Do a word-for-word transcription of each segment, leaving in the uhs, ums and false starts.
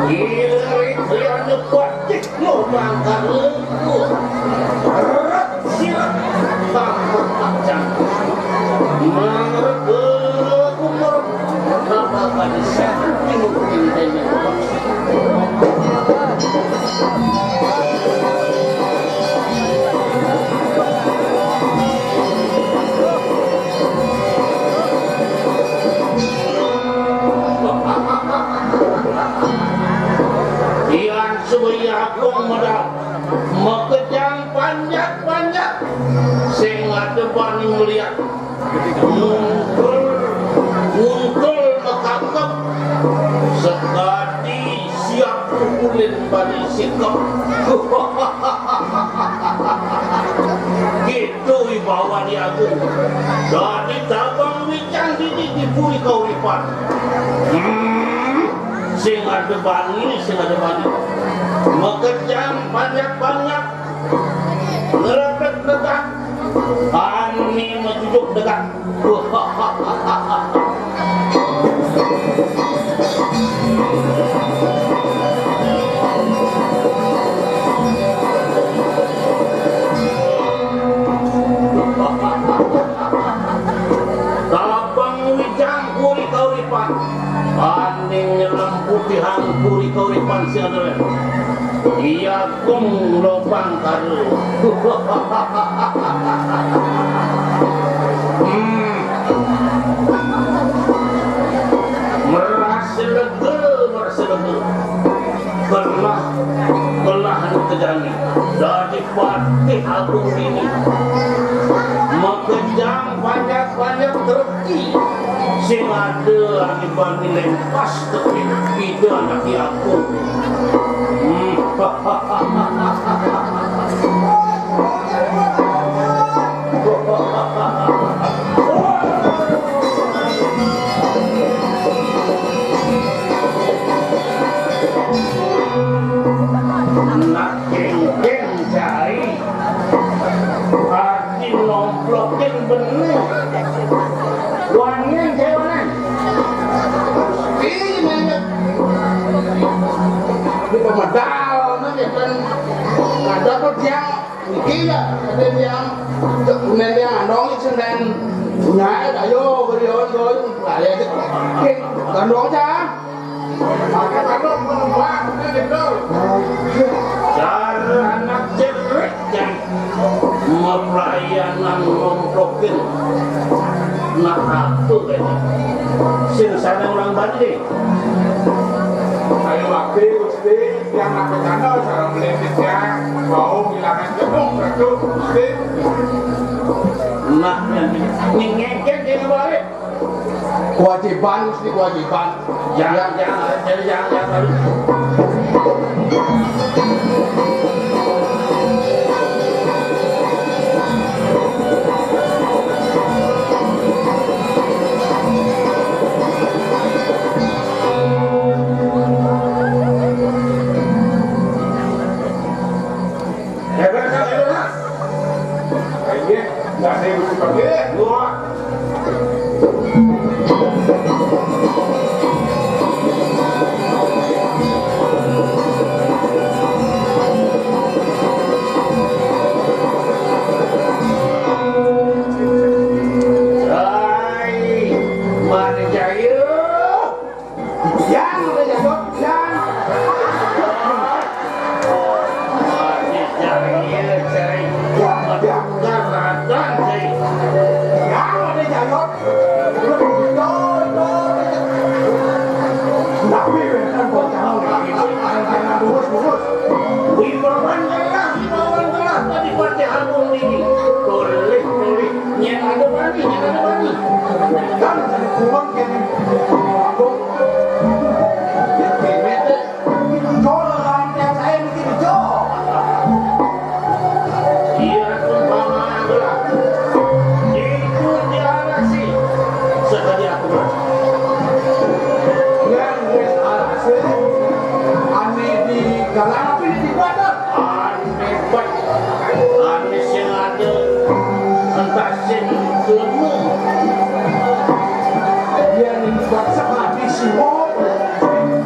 Irit liane batik lo mangkat lengku. Ret sirat bangkut acan. Mangret umur. Kenapa pada satu mungkin tanya. Ian Suwiyakung medal makejang panjak-panjak sing ada bani meliak. Ngungkul, ngungkul makakep. Sekadi siap pukulin bani sikep. Gitu wibawa Ni Agung. Dadi tabang wijang dini di puri kauripan. Hmm, sing ada bani, sing ada bani. Makejang banyak-banyak. Ngerepet negak. Ani majujuk negak. Tabang wijang puri kauripan. Aning nyelem putihan puri kauripan si André. Iya kung lobang karu. Hmm. Merasa lega, merasa lega. Kelah, kelah anu kejani. Dadi patih agung ini. Makejang banyak-banyak terus. Sing ada akibat nilai pas tapi ida anak aku. Hmm. Nak kengkeng cai. Adi nomplokin benih. Wangian cai wangian. Ini banyak. Ini pemedal, ini kan ada apa dia? Niki ya, ada yang, ada yang andong itu dan punya ayo beri on on, lari aja. Oke, gandong aja. Pakai tanduk, Pak, ini betul. Cara anak cerik, Cai. Mapelayanan ngomplokin. Nah, aku kayaknya. Sing sana orang Bali. Ayo, waktu Gusti, yang nak bercanda, sarang melipit ya. Mau ngilangin gedung, gedung, Gusti. Nah, yang ini. Ini ngengkek dia balik. Kewajiban mesti kewajiban. Jangan, jangan, jangan, jangan, jangan. Hebat, hebat, hebat. Iya, nggak ada yang bisa pakai. Wah. Hai, mana jaya? Yang udah jatuh, yang. Masih cari, cari. Yang, yang. Karatan, cari. Kan jadi pulang kayak di mabuk. Dia pemete. Itu jol, orang tiap saya bikin jol. Iya, umpama adalah itu diarasi sekali aku. Yang wis arase, ane di galang apa di badan? Ane bet, ane sing ada, entah sing lemu. Yang ini baksa habis semua.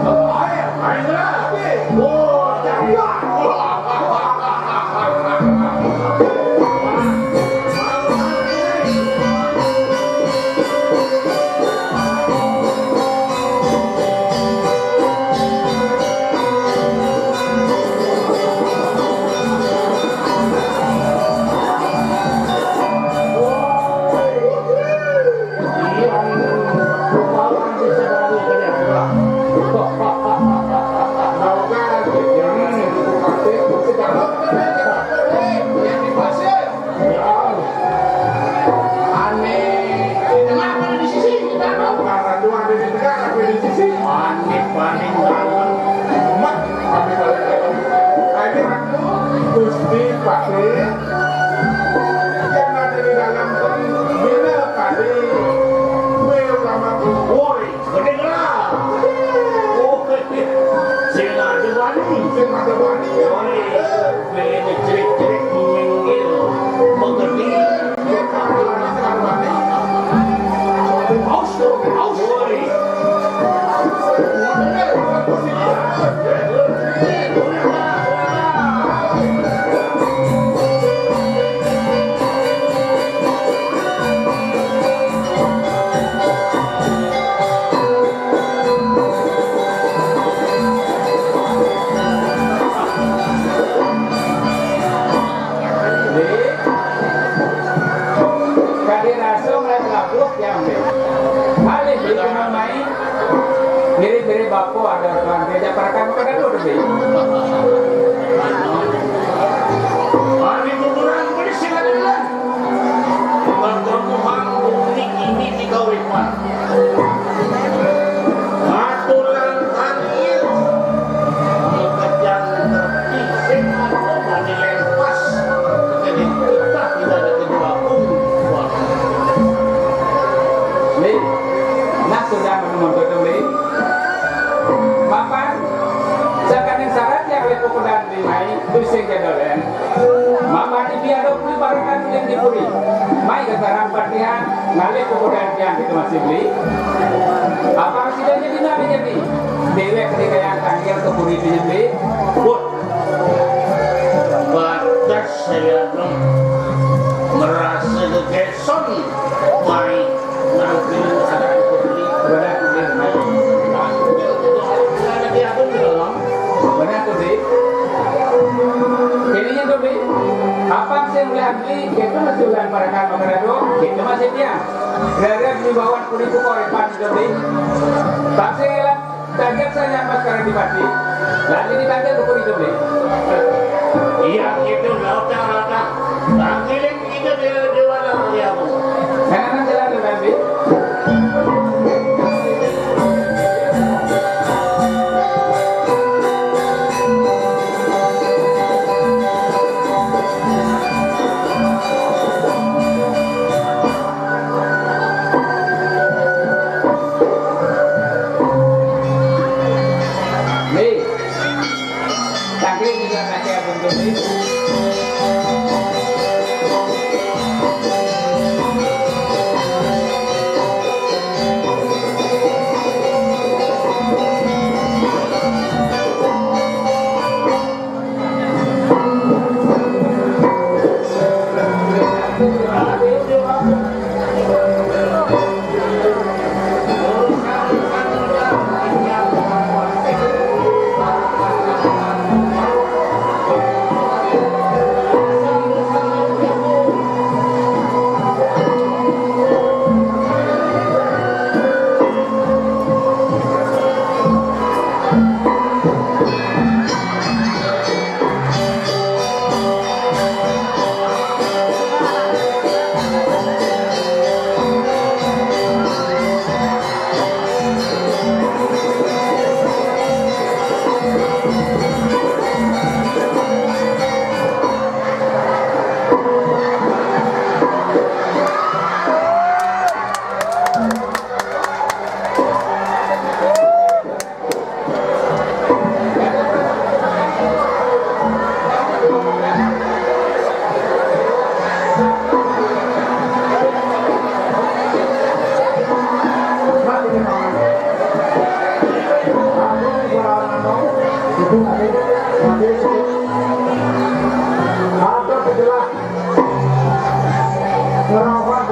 Ayo, ayo lah. Oh, jangan. Ane, di tengah apa di sisi? Kita tahu. Karena tuh ada di tengah, ada di sisi. Ane paling dalam. Mak, kami paling dalam. Ini ratu, Gusti Patih. Yang ada di dalam pun bina kali. Gue utama. Woi, gedhe gelah. Oh, sing ada wani. Sing ada wani. Woi, bene cerik-cerik menginggil. Mengerti. Aus, aus. Woi. Kadhe rasa mulai labuh ya, Mbak. Malih di rumah main. Mirip-mirip bapak ada orang diajak para kamu pada dulu, Mbak. Hari kuburan polisi ada. Pertemuan publik ini di Kauripan. Aturan tarian. Dikejang terpisik atau dilepas. Jadi kita tidak ada kedua pun. Nih, nah sudah menuntut, Nih. Mapan, sakaning syarat yang lepo kudan di mai, tusing kedolen. Mapan ibi ada puri barakan yang dipuri. Mai ke sarang patihan, ngalih kemudian tiang itu masih beli. Apa sidanya di nabi jadi? Dewek di kayang tangkil ke puri itu nyembi. But batas saya no merasa gegeson mai nangkil anak putri. Benar, benar. Benar tuh, Dik. Ininya tuh, Dik. Apa sih ulah beli? Kita masih ulah para kamar itu. Kita masih tiang. Gara-gara di bawah kulit kok repan itu, Dik. Tapi lah. Tajak saya pas karena dipati. Lah ini tajak buku itu, Bli. Iya, itu lautan rata. Tanggiling itu di, di mana ya, Bu? Karena kan jalan dengan, Bli. Nih, tadi juga kata Abang Doni.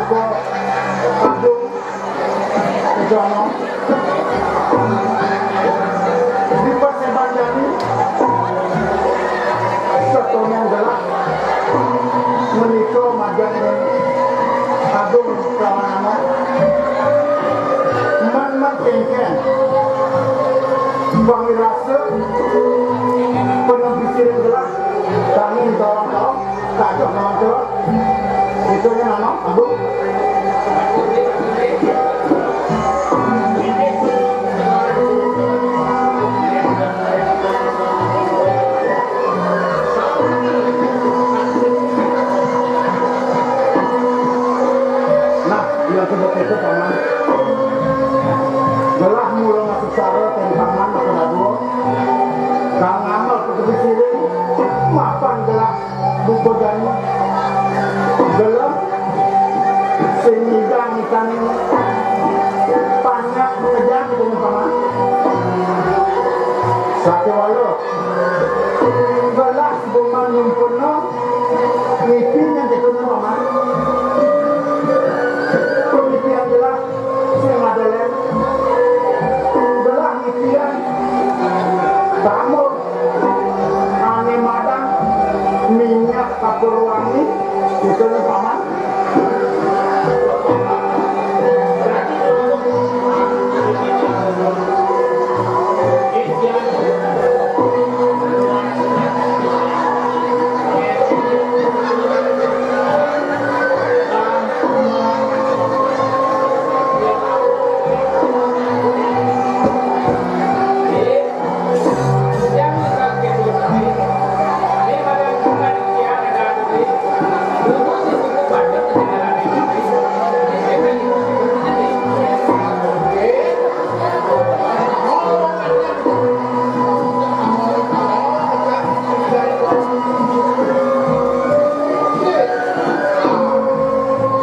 Agung Jono. Di paseban jani, satonya gelah menika majeng Agung Pramanama. Man-man kengken pangrasa, panampi siring gelah, tanging tolong-tolong. Kacok nonton. Itu yang nama Agung. Nah, yang sebut itu paman. Gelah mula masuk sara, ten paman masuk dua. Kang amal kudu siring, mapan gelah buka jani. Gelem sing ngidang ikan banyak kejang gitu nih, paman. Sakéwala gelah buman nyumpulna, ngipi nyen gitu nih, paman. Pemikiran gelah sing ada lem. Gelah ngipian. Tamu. Ané madang minyak kapur wangi, gitu nih, paman.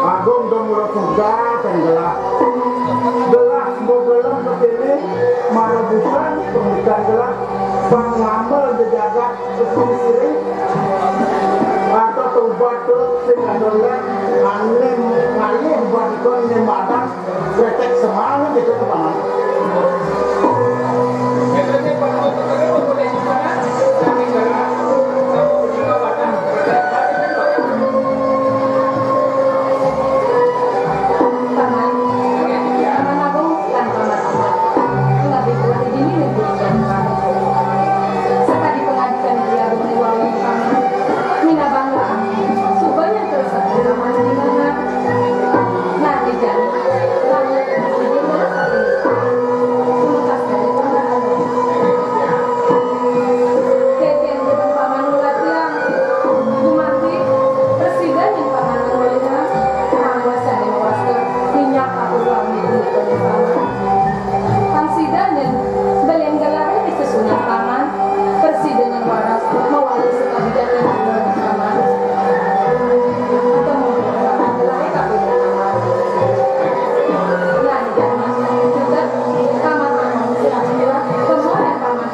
Agung dong mula suka, dong gelah. Gelah, mau gelem, begini, mara bukan, pembukaan gelah. Pang ngamel jejagat, Sendiri atau tobat tu sing ada lek, anem ngalih buat ikon nem badan, kretek semangat itu tu, paman. Paman, Paman Agung lan Paman Amat, menawi kula dini mimpuh. Sakadi pangadikan Ida Agung Déwa Wali Paman, minabang laang, suba nyantos saking Paman ing banget. Nanging jani, lamun ida saking sumekas dari Paman Agung. Kénkén Paman nulat tiang, gumanti, prasida nyén Paman nulungan, anggo sané mawasta minyak kapur wangi punika nyén Paman. Pang sida nyén belian gelaré di sesuunan Paman, prasida nyén waras mawali sakadi jani paman. Atau mungkin Paman gelaré kaping Paman. Lan jani kita Paman anu sira-sira, semua yang Paman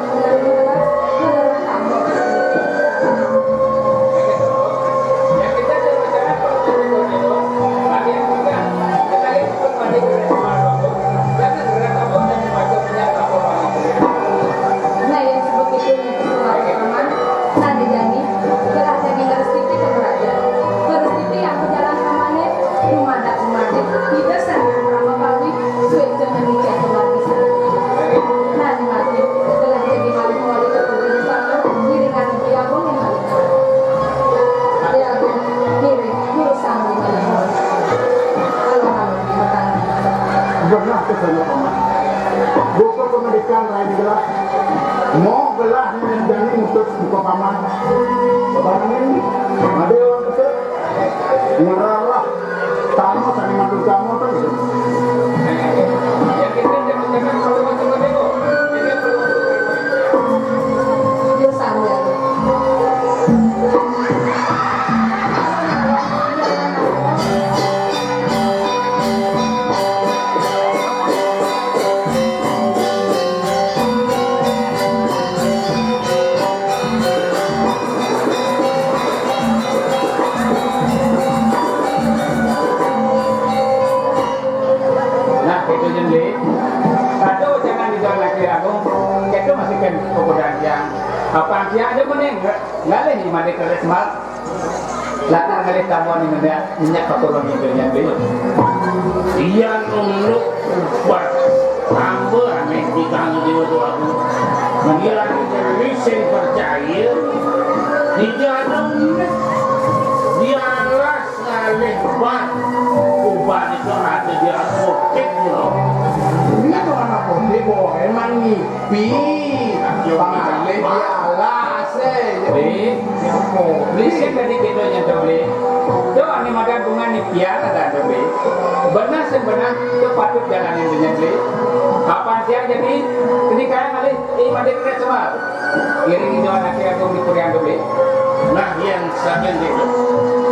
Nah, yang sebut itu yang keseluruhan Paman, nah, dijani, gelah jani ngrestiti pemerajan. Ngrestiti yang pejalan Pamané, dumadak umat, Ida Sang Hyang Rama Kawi, suéca ngenécén keluarga. Nah, nanging gelah jagi malih mawali ka puri Paman, ngiringan Ida Agung malih. Ida Agung ngiring, nurusang malih. Halo, halo, matang. Genah kesana, Paman. Buka pangadikan lain gelah. Mau gelah nang jani mutus buka Paman. Bebarengan, ada orang kecil. Ngeralah. Tamu sané mantu tamu to gitu. Ya, ada mana ngalih di mana kelas mal? Latar ngalih tamu ni minyak, minyak pakolon ni minyak beli. Iya nunduk ubat tambah aneh di kang jiwa tu aku. Iya ni jadi sing percaya. Di jalan ni. Di alas ngalih ubat. Ubat itu ada di apotek, you know. Ini tu anak putih, boh. Emang ni. Pi, pangalih di alas, eh. Beli. Beli sing tadi kita nyentuh beli. Tu ani madan bunga ni pian ada tu beli. Benar sing benar tu patut jalanin dunia beli. Kapan siang jadi ini kaya ngalih, eh, mandi kena semar. Iring jalan akhir aku di Korea tu beli. Nah, yang saking itu.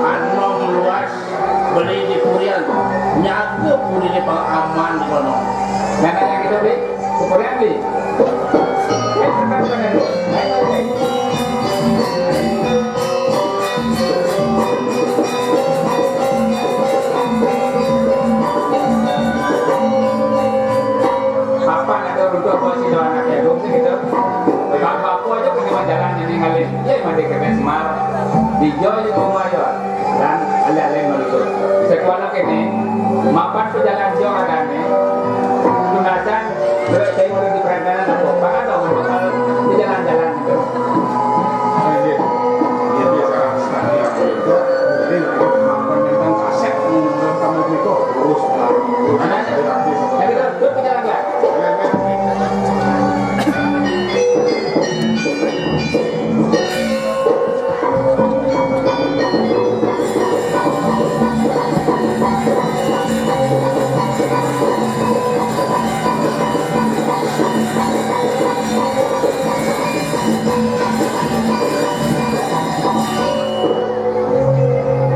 Anom luas. Beli di Purian, nyaga puri ni pang aman di kono. Nana yang kita beli, ke Purian beli. Eh, tekan, tekan, tekan. Ayo, ayo. Apa nak ada runtuh apa sih doa anak ya, belum sih gitu. Bang Papo aja punya majalah jadi ngalih. Iya, mandi kena semar. Di Joy di rumah ya. Dan alih-alih menutup. Sekuala kene, mapan pejalan